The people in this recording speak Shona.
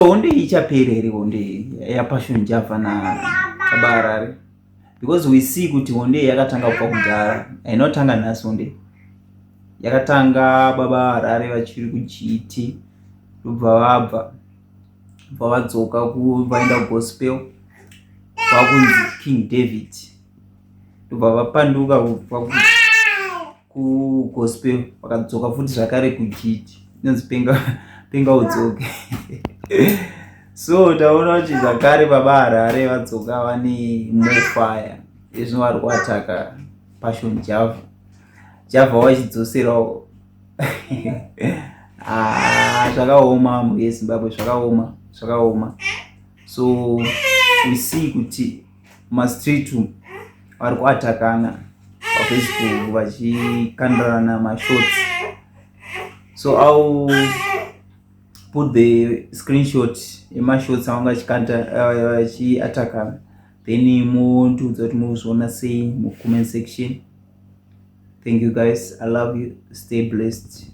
Hondo iyi ichapera here, hondo iyi yaPassion Java naBaba Harare? Because we see kuti hondo iyi yakatanga kubva kudhara, hainotanga nhasi. Hondo iyi yakatanga Baba Harare vachiri kuGT, ndobva vabva, bva vadzoka, vaenda kugospel, vakunzi King David, ndobva vapanduka kubva kugospel, vakadzoka futi zvakare kuGT, inonzi Penga Penga Udzoke. So taona kuti zvakare Baba Harare vadzoka, vane more fire. Izvo vari kuataka Passion Java, Java wachidzoserawo. Ah, zvakaoma, mhuri yeZimbabwe, zvakaoma, zvakaoma. So we see kuti mastreet vari kuatakana paFacebook, vachikandirana mashots. So I'll put the screenshot yemashots avanga vachiatakana, then mondiudza kuti muzviona sei mucomment section. Thank you guys, I love you, stay blessed.